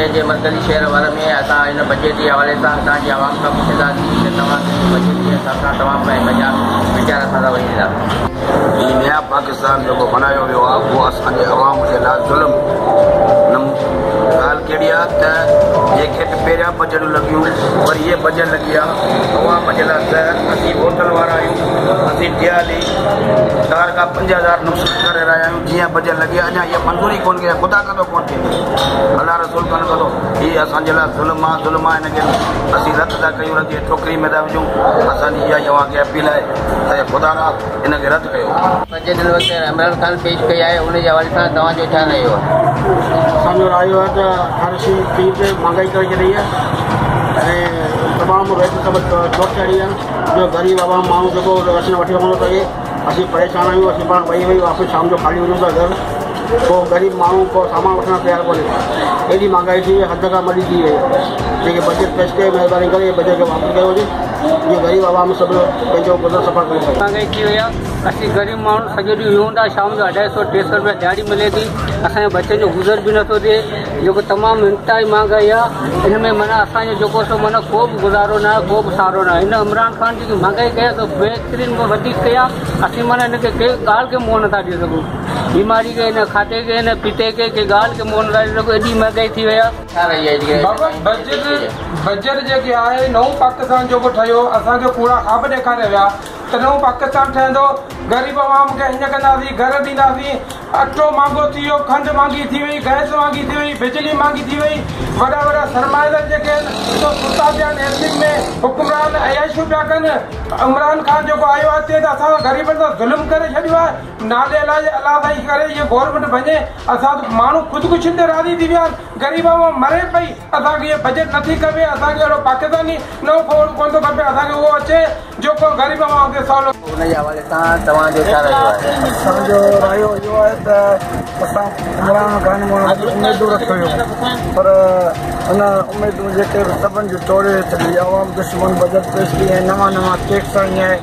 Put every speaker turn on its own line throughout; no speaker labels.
پنهنجي مرڪزي شهر وارهه ۾ اسان هن بجيٽ جي حوالي سان هتان جي عوام کان پڇنداسين ته توهان کي بجيٽ جي حساب سان توهان پنهنجا ويچار اسان سان ونڊيندا.
هي نيا پاڪستان جيڪو بنايو ويو آهي اهو اسان جي عوام جي لاء ظلم. ڳالهه ڪهڙي آهي ته جيڪي به پهريان بجيٽون لڳيون وري هيء بجيٽ لڳي آهي عوام جي لاء زهر. اسين هوٽل وارا آهيون، اسين ڏياري 4 کان 5 هزار نقصان ڪري رهيا آهيون. جيئن بجيٽ لڳي آهي اڃا هيء منظوري ڪونه ڪئي آهي، خدا ڪندو ڪونه ٿيندي، الله رسول ڪونه ڪندو. هي اسان جي لاء ظلم آهي، ظلم آهي. هن کي اسين رد ٿا ڪيون، رد جي ٽوڪري ۾ ٿا وجهون. اسان جي اها ئي اوهان کي اپيل آهي ته خدا را هن کي رد ڪيو.
بجيٽ هن وقت عمران خان پيش ڪئي آهي ان جي حوالي سان توهان جو ڇا رايو آهي؟
اسان جو رايو آهي ته هر شيء تي مهانگائي ڪري ڇڏي آهي ۽ تمام ريٽ سڀ چوٽ چڙهي آهي، جو غريب عوام ماڻهو جيڪو راشن وٺي ڪونه ٿو سگهي. اسين پريشان آهيون، اسين پاڻ ويهي ويهي واپس شام جو خالي وڃون ٿا گهر. ڪو غريب ماڻهو ڪو سامان وٺڻ تيار ڪونهي، ايڏي مهانگائي ٿي وئي، حد کان مٿي ٿي وئي. جيڪي بجيٽ پيش ڪئي مهرباني ڪري بجيٽ کي واپس ڪيو وڃي جيئن غريب عوام سڀ پنهنجو گذر سفر ڪري سگهي.
مهانگائي ٿي وئي آهي، اسين غريب ماڻهو سڄو ڏينهن ويهون ٿا، شام جو 250 300 رپيا ڏهاڙي ملي ٿي، اسان جي بچن جو گذر به نٿو ٿئي. جيڪو تمام انتهائي مهانگائي آهي ان ۾ معنيٰ اسان جو جيڪو سو معنيٰ ڪو به گذارو نه آهي، ڪو به سهارو نه آهي. هن عمران خان جيڪي مهانگائي ڪئي آهي سو بهترين وڌيڪ ڪئي آهي، اسين معنيٰ هن کي ڪنهن ڳالهه کي منهن نٿا ڏئي سگهون. بيماري کي نه کاڌي کي نه پيتي کي ڪنهن ڳالهه کي منهن نٿا ڏئي سگهون، ايڏي مهانگائي ٿي وئي آهي.
بابا بجيٽ بجيٽ جيڪي آهي نئون پاڪستان جيڪو ٺهيو اسان کي ڪوڙا خواب ڏيکاريا ويا ته نئون پاڪستان ٺهندو غريب عوام کي هيئن ڪنداسين گهر ڏينداسين اٽو مهانگو ٿي ويو کنڊ مهانگي ٿي وئي گئس مهانگي ٿي وئي بجلي مهانگي ٿي وئي وڏا وڏا سرمائيدار جيڪي آهن سو ستا پيا آهن اي سين ۾ حڪمران عياشيون پيا ڪن عمران خان جيڪو آيو آهي تنهن ته اسان غريبن سان ظلم ڪري ڇڏيو آهي نالي الله جي الله سائين ڪري اهي گورنمينٽ ڀڃي اسان ته ماڻهو خودڪشين تي راضي ٿي ويا آهن غريب عوام مري پئي اسان کي اهي بجيٽ نٿي کپي اسان کي اهڙو پاڪستاني نئون فوج ڪونه ٿو کپي اسان کي اهو اچي جيڪو غريب عوام کي سولو.
ان جي حوالي سان توهان جو ڇا رايو آهي؟
اسان جو رايو اهو آهي ته اسان عمران خان مان اميدون رکيون هيون پر ان اميدون جيڪي به سڀن جون ٽوڙي ڇڏي عوام دشمن بجيٽ پيش ڪئي ۽ نوان نوان ٽيڪس هنيائين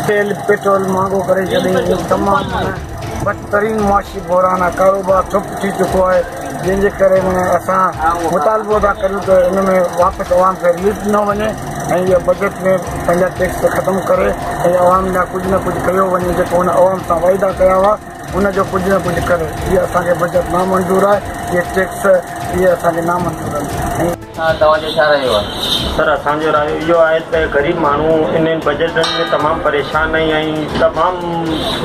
تيل پيٽرول مهانگو ڪري ڇڏيائين تمام بدترين معاشي بحران آهي ڪاروبار ٺپ ٿي چڪو آهي جنهن جي ڪري معنيٰ اسان مطالبو ٿا ڪريون ته ان ۾ واپس عوام کي رليف ڏنو وڃي ۽ اهو بجيٽ ۾ پنهنجا ٽيڪس ختم ڪري ۽ عوام لاء ڪجهه نه ڪجهه ڪيو وڃي جيڪو هن عوام سان واعدا ڪيا هئا ان جو ڪجهه نه ڪجهه ڪري اهي اسان کي بجيٽ نامنظور آهي اهي ٽيڪس اهي اسان کي نامنظور آهن.
توهان جو ڇا رايو آهي؟
سر اسان جو رايو اهو آهي ته غريب ماڻهو انهن بجيٽن ۾ تمام پريشان آهن ۽ تمام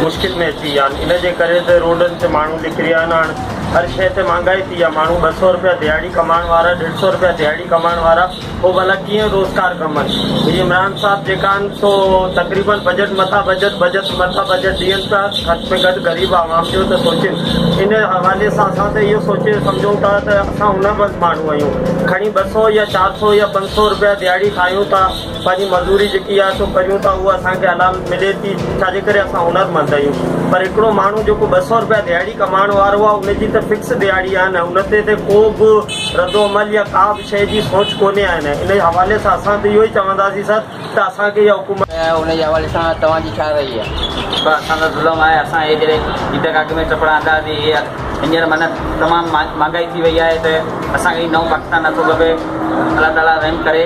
مشڪل ۾ اچي ويا آهن ان جي ڪري ته روڊن تي ماڻهو نڪري ويا آهن هاڻ هر شيء تي مهانگائي ٿي آهي ماڻهو 200 روپيا دهاڙي ڪمائڻ وارا 150 روپيا دهاڙي ڪمائڻ وارا هو ڀلا ڪيئن روزگار ڪمن هي عمران صاحب جيڪا آهن سو تقريبن بجيٽ مٿان بجيٽ بجيٽ مٿان بجيٽ ڏين پيا گهٽ ۾ گهٽ غريب عوام جو ته سوچين ان حوالي سان اسان ته اهو سوچي سمجهون ٿا ته اسان هنرمند ماڻهو آهيون کڻي 200 يا 400 يا 500 روپيا دهاڙي کايون ٿا پنهنجي مزوري جيڪي آهي سو ڪريون ٿا اها اسان کي حلال ملي ٿي ڇاجي ڪري اسان هنرمند آهيون پر هڪڙو ماڻهو جيڪو 200 روپيا دهاڙي ڪمائڻ وارو آهي ان جي ته فڪس دهاڙي آهي نه ان تي ته ڪو به رد عمل يا ڪا به شيء جي سوچ ڪونهي آهي نه ان حوالي سان اسان ته اهو ئي چونداسين سر ته اسان کي اها حڪومت.
ان جي حوالي سان توهان جي ڇا رائي آهي؟
پر اسان سان ظلم آهي اسان هي جڏهن عيد کان اڳ ۾ ٽپڙا آندا هئاسين هي هينئر معنيٰ تمام مهانگائي ٿي وئي آهي ته اسان کي هي نئون پاڪستان نٿو کپي الله تعاليٰ رحم ڪري.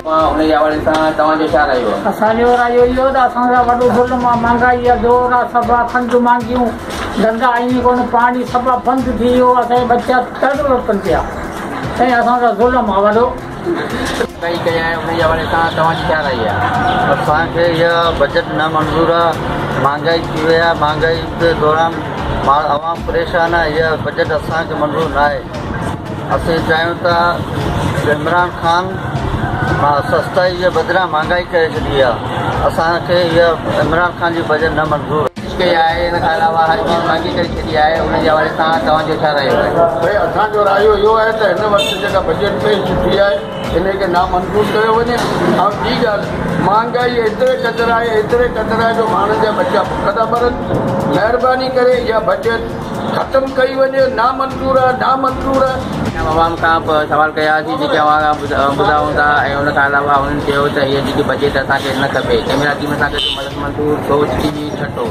ان جي حوالي سان توهان جو ڇا رايو آهي؟
اسان جو رايو اهو ته اسان سان وڏو ظلم آهي مهانگائي جا زور آهي سڀ آهي کنڊ مهانگيون ڌنڌا آهن ئي ڪونه پاڻي سڀ بند ٿي ويو اسان جا ٻچا تڙپن پيا سائين اسان سان ظلم آهي وڏو.
ڪئي ڪئي آهي ان جي حوالي سان توهان جي ڇا راء آهي؟
اسان کي اها بجيٽ نه منظور آهي مهانگائي ٿي وئي آهي مهانگائي جي دوران عوام پريشان آهي اها بجيٽ اسان کي منظور نه آهي اسين چاهيون ٿا عمران خان سستائي جي بدران مهانگائي ڪري ڇڏي آهي اسان کي اها عمران خان جي بجيٽ نه منظور آهي.
ڪئي آهي ان کان علاوه هر چيز مهانگي ڪري ڇڏي آهي ان جي حوالي سان توهان جو ڇا رايو آهي؟
ڀئي اسان جو رايو اهو آهي ته هن وقت جيڪا بجيٽ پيش ٿي آهي ان کي نامنظور ڪيو وڃي ۽ ٻي ڳالهه مهانگائي ايتري قدر آهي ايتري قدر آهي جو ماڻهن جا ٻچا بک ٿا مرن مهرباني ڪري اها بجيٽ ختم ڪئي وڃي نامنظور آهي نامنظور آهي.
عوام کان به سوال ڪيا هئاسين جيڪي اوهان کان ٻڌا هوندا ۽ ان کان علاوه انهن چيو ته هيء جيڪي بجيٽ اسان کي نه کپي ڪئميرا ٽيم سان گڏ ملڪ منصور سوچ ٽي وي ٺٽو.